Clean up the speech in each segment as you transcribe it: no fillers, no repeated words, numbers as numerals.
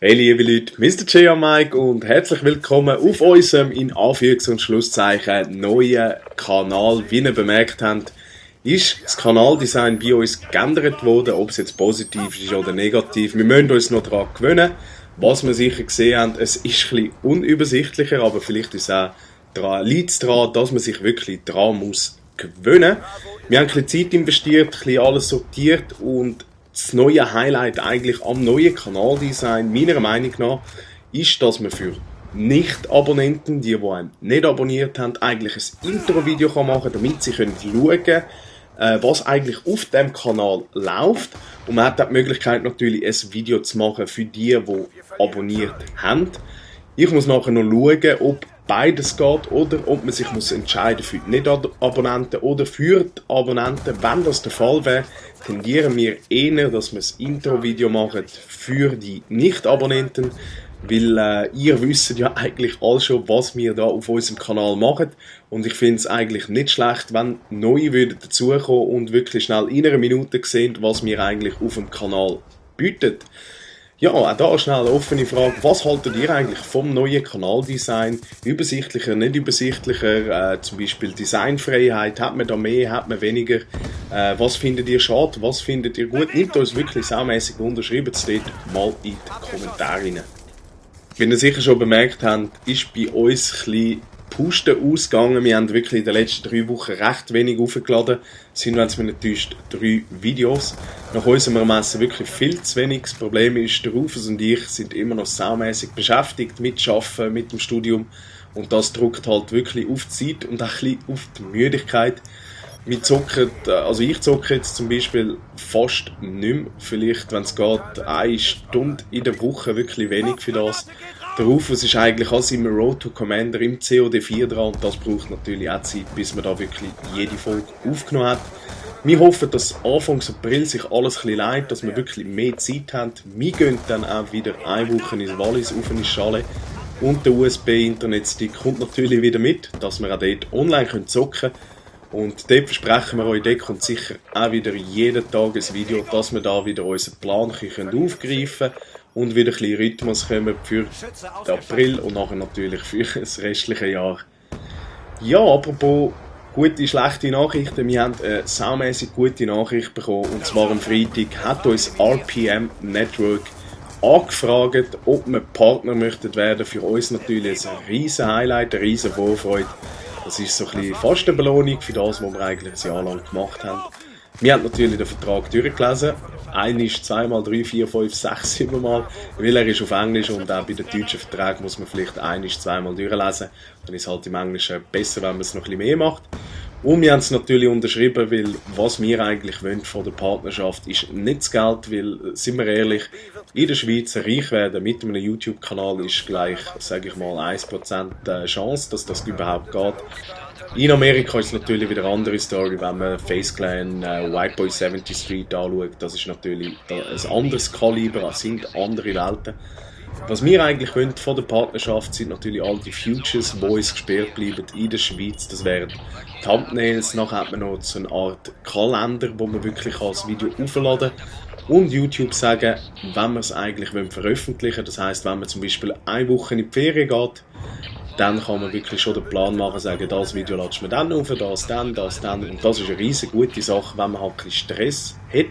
Hey liebe Leute, Mr. J. Mike und herzlich willkommen auf unserem in Anführungs- und Schlusszeichen neuen Kanal. Wie ihr bemerkt habt, ist das Kanaldesign bei uns geändert worden, ob es jetzt positiv ist oder negativ. Wir müssen uns noch daran gewöhnen. Was wir sicher gesehen haben, es ist ein bisschen unübersichtlicher, aber vielleicht ist es auch liegt es daran, dass man sich wirklich daran muss gewöhnen. Wir haben ein bisschen Zeit investiert, ein bisschen alles sortiert und das neue Highlight eigentlich am neuen Kanaldesign, meiner Meinung nach, ist, dass man für Nicht-Abonnenten, die einen nicht abonniert haben, eigentlich ein Intro-Video machen kann, damit sie schauen können, was eigentlich auf dem Kanal läuft. Und man hat auch die Möglichkeit, natürlich ein Video zu machen für die abonniert haben. Ich muss nachher noch schauen, ob beides geht oder ob man sich entscheiden für die Nicht-Abonnenten oder für die Abonnenten. Wenn das der Fall wäre, tendieren wir eher, dass wir ein Intro-Video machen für die Nicht-Abonnenten, weil ihr wisst ja eigentlich all schon, was wir da auf unserem Kanal machen. Und ich finde es eigentlich nicht schlecht, wenn neue würden dazukommen und wirklich schnell in einer Minute sehen, was wir eigentlich auf dem Kanal bieten. Ja, auch da schnell eine offene Frage. Was haltet ihr eigentlich vom neuen Kanaldesign? Übersichtlicher, nicht übersichtlicher? Zum Beispiel Designfreiheit. Hat man da mehr, hat man weniger? Was findet ihr schade? Was findet ihr gut? Nehmt uns wirklich saumässig unter. Schreibt es dort mal in die Kommentare rein. Wie ihr sicher schon bemerkt habt, ist bei uns ein bisschen Pusten ausgegangen. Wir haben wirklich in den letzten 3 Wochen recht wenig aufgeladen. Es sind, wenn es mich nicht täuscht, 3 Videos. Nach unserem Ermessen wirklich viel zu wenig. Das Problem ist, der Rufus und ich sind immer noch saumässig beschäftigt mit Arbeiten, mit dem Studium. Und das drückt halt wirklich auf die Zeit und auch ein bisschen auf die Müdigkeit. Wir zocken, also ich zocke jetzt zum Beispiel fast nicht mehr. Vielleicht, wenn es geht, 1 Stunde in der Woche, wirklich wenig für das. Der Rufus ist eigentlich als im Road to Commander im COD4 dran und das braucht natürlich auch Zeit, bis man da wirklich jede Folge aufgenommen hat. Wir hoffen, dass Anfang April sich alles ein bisschen leitet, dass wir wirklich mehr Zeit haben. Wir gehen dann auch wieder 1 Woche ins Wallis auf eine Schale und der USB-Internetstick kommt natürlich wieder mit, dass wir auch dort online zocken können. Und dort versprechen wir euch, dort kommt sicher auch wieder jeden Tag ein Video, dass wir da wieder unseren Plan aufgreifen können und wieder ein bisschen Rhythmus kommen für den April und nachher natürlich für das restliche Jahr. Ja, apropos gute, schlechte Nachrichten. Wir haben eine saumässig gute Nachricht bekommen und zwar am Freitag hat uns RPM Network angefragt, ob wir Partner möchten werden. Für uns natürlich ein riesen Highlight, eine riesen Vorfreude. Das ist so ein bisschen fast eine Belohnung für das, was wir eigentlich ein Jahr lang gemacht haben. Wir haben natürlich den Vertrag durchgelesen. 1, 2 mal, 3, 4, 5, 6, 7 Mal. Weil er ist auf Englisch und auch bei den deutschen Verträgen muss man vielleicht 1, 2 Mal durchlesen. Dann ist es halt im Englischen besser, wenn man es noch ein bisschen mehr macht. Und wir haben es natürlich unterschrieben, weil was wir eigentlich wollen von der Partnerschaft ist nicht das Geld, weil, sind wir ehrlich, in der Schweiz reich werden mit einem YouTube-Kanal ist gleich, sage ich mal, 1% Chance, dass das überhaupt geht. In Amerika ist es natürlich wieder eine andere Story, wenn man Face Clan, White Boy 70 Street anschaut. Das ist natürlich ein anderes Kaliber, es sind andere Welten. Was wir eigentlich wollen von der Partnerschaft sind natürlich all die Futures, die uns gesperrt bleiben in der Schweiz. Das wären Thumbnails, nachher hat man noch so eine Art Kalender, wo man wirklich als Video aufladen kann. Und YouTube sagen, wenn wir es eigentlich veröffentlichen wollen, das heisst, wenn man zum Beispiel 1 Woche in die Ferien geht, dann kann man wirklich schon den Plan machen, sagen, das Video laden wir dann auf, das dann. Und das ist eine riesig gute Sache, wenn man halt ein bisschen Stress hat.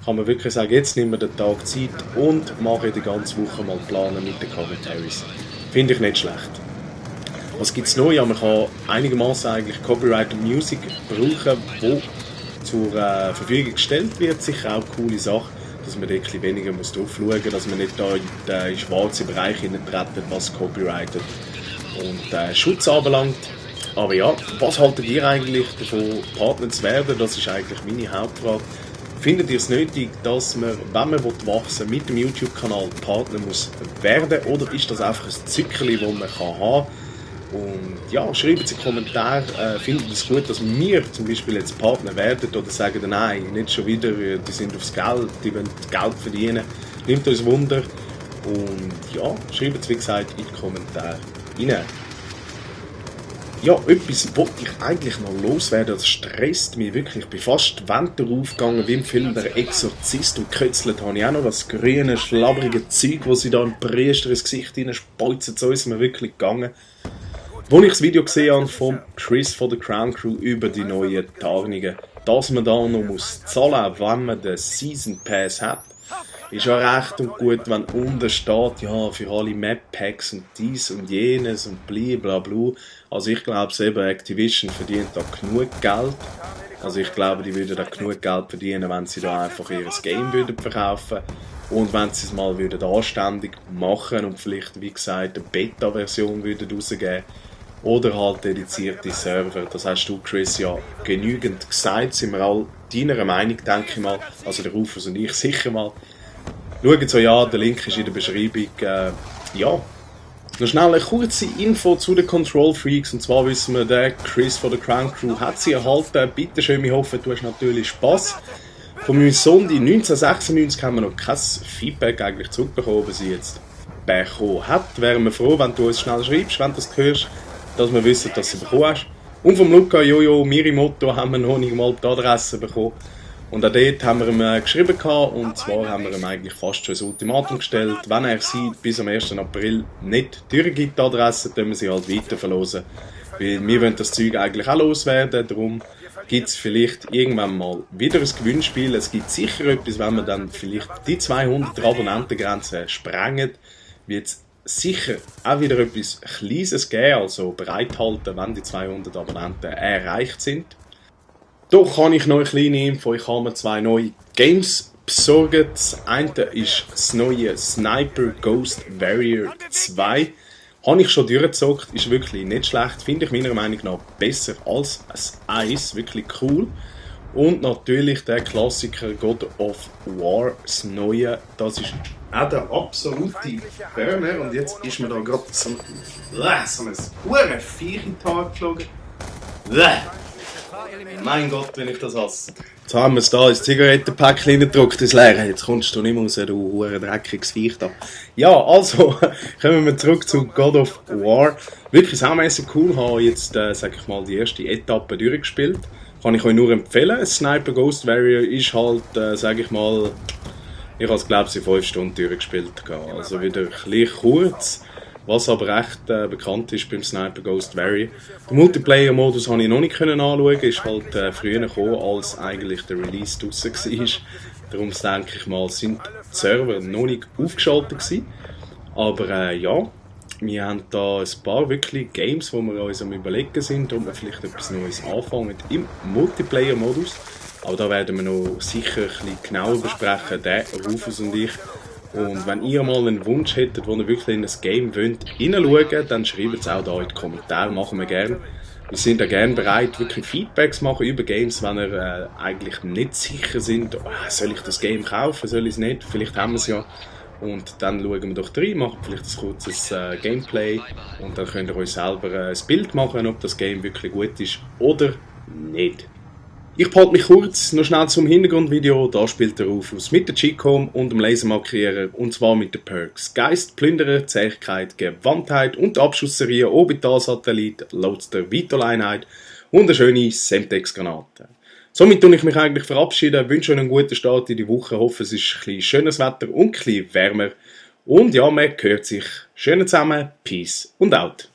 Kann man wirklich sagen, jetzt nehmen wir den Tag Zeit und machen die ganze Woche mal planen mit den Commentaries. Finde ich nicht schlecht. Was gibt es noch? Ja, man kann einigermaßen eigentlich Copyrighted Music brauchen, wo zur Verfügung gestellt wird. Sicher auch eine coole Sache, dass man dort ein bisschen weniger muss drauf schauen muss, dass man nicht da in den schwarzen Bereich hineintreten, was Copyrighted und Schutz anbelangt. Aber ja, was haltet ihr eigentlich davon, Partner zu werden? Das ist eigentlich meine Hauptfrage. Findet ihr es nötig, dass man, wenn man wachsen will, mit dem YouTube-Kanal Partner muss werden? Oder ist das einfach ein Zückerchen, das man haben kann? Und ja, schreibt es in die Kommentare, findet ihr es gut, dass wir zum Beispiel jetzt Partner werden oder sagen, nein, nicht schon wieder, die sind aufs Geld, die wollen Geld verdienen. Nimmt uns Wunder und ja, schreibt es wie gesagt in die Kommentare rein. Ja, etwas wollte ich eigentlich noch loswerden, das stresst mich wirklich. Ich bin fast Wände raufgegangen, wie im Film Der Exorzist, und gekötzelt habe ich auch noch das grüne, schlabbrige Zeug, das sie da im Priester ins Gesicht hineinspeuzen, so ist mir wirklich gegangen. Als ich das Video gesehen habe von Chris von der Crown Crew über die neuen Tarnungen, dass man da noch muss zahlen, wenn man den Season Pass hat, ist ja recht und gut, wenn unten steht, ja, für alle Map-Packs und dies und jenes und blablabla. Also ich glaube eben, Activision verdient da genug Geld. Also ich glaube, die würden da genug Geld verdienen, wenn sie da einfach ihr Game würden verkaufen und wenn sie es mal würden anständig machen und vielleicht, wie gesagt, eine Beta-Version würden rausgeben oder halt dedizierte Server. Das hast du, Chris, ja genügend gesagt. Sind wir alle deiner Meinung, denke ich mal. Also der Rufus und ich sicher mal. Schaut so, ja, der Link ist in der Beschreibung. Ja, noch schnell eine kurze Info zu den Control Freaks. Und zwar wissen wir, der Chris von der Crown Crew hat sie erhalten. Bitte schön, ich hoffe, du hast natürlich Spass. Von meinem Sondi 1996 haben wir noch kein Feedback eigentlich zurückbekommen, ob er sie jetzt bekommen hat. Wären wir froh, wenn du uns schnell schreibst, wenn du das hörst, dass wir wissen, dass du sie bekommen hast. Und vom Luca Jojo Mirimoto haben wir noch nicht mal die Adresse bekommen. Und auch dort haben wir ihm geschrieben gehabt, und zwar haben wir ihm eigentlich fast schon ein Ultimatum gestellt. Wenn er sie bis am 1. April nicht durchgibt, die Adresse, dann wir sie halt weiter verlosen. Weil wir wollen das Zeug eigentlich auch loswerden, darum gibt es vielleicht irgendwann mal wieder ein Gewinnspiel. Es gibt sicher etwas, wenn wir dann vielleicht die 200 Abonnentengrenze sprengen, wird es sicher auch wieder etwas Kleines geben, also bereithalten, wenn die 200 Abonnenten erreicht sind. Doch habe ich noch eine kleine Info. Ich habe mir 2 neue Games besorgt. Das eine ist das neue Sniper Ghost Warrior 2. Habe ich schon durchgezockt, ist wirklich nicht schlecht. Finde ich meiner Meinung nach besser als das 1. Wirklich cool. Und natürlich der Klassiker God of War, das neue. Das ist auch der absolute Burner. Und jetzt ist mir da gerade so ein hoher Viech in die Haare geflogen. Mein Gott, wenn ich das hasse. Jetzt haben wir es da ins Zigarettenpäckchen reingedruckt, ins Leere. Jetzt kommst du nicht mehr raus, du hure dreckiges Viech da. Ja, also, kommen wir zurück zu God of War. Wirklich saumässig cool, habe jetzt, sag ich mal, die erste Etappe durchgespielt. Kann ich euch nur empfehlen. Sniper Ghost Warrior ist halt, sag ich mal, ich habe es, glaube ich, in 5 Stunden durchgespielt. Also wieder ein bisschen kurz. Was aber recht bekannt ist beim Sniper Ghost Warrior. Den Multiplayer-Modus konnte ich noch nicht anschauen, ist halt früher gekommen, als eigentlich der Release draussen war. Darum denke ich mal, sind die Server noch nicht aufgeschaltet gewesen. Aber ja, wir haben da ein paar wirklich Games, wo wir uns am Überlegen sind, ob wir vielleicht etwas Neues anfangen im Multiplayer-Modus. Aber da werden wir noch sicher ein bisschen genauer besprechen, der Rufus und ich. Und wenn ihr mal einen Wunsch hättet, wo ihr wirklich in ein Game wollt, reinschauen, dann schreibt es auch da in die Kommentare, machen wir gerne. Wir sind auch gerne bereit, wirklich Feedbacks zu machen über Games, wenn ihr eigentlich nicht sicher sind, soll ich das Game kaufen, soll ich es nicht, vielleicht haben wir es ja. Und dann schauen wir doch rein, machen vielleicht ein kurzes Gameplay und dann könnt ihr euch selber ein Bild machen, ob das Game wirklich gut ist oder nicht. Ich behalte mich kurz, noch schnell zum Hintergrundvideo. Da spielt der Rufus mit der Cheatcom und dem Lasermarkierer, und zwar mit den Perks Geist, Plünderer, Zähigkeit, Gewandtheit und der Abschussserie Orbitalsatellit, Loadster, Vital-Einheit und eine schöne Semtex-Granate. Somit tue ich mich eigentlich verabschieden, wünsche euch einen guten Start in die Woche, hoffe es ist ein bisschen schönes Wetter und ein bisschen wärmer. Und ja, man hört sich. Schönen zusammen, Peace und out.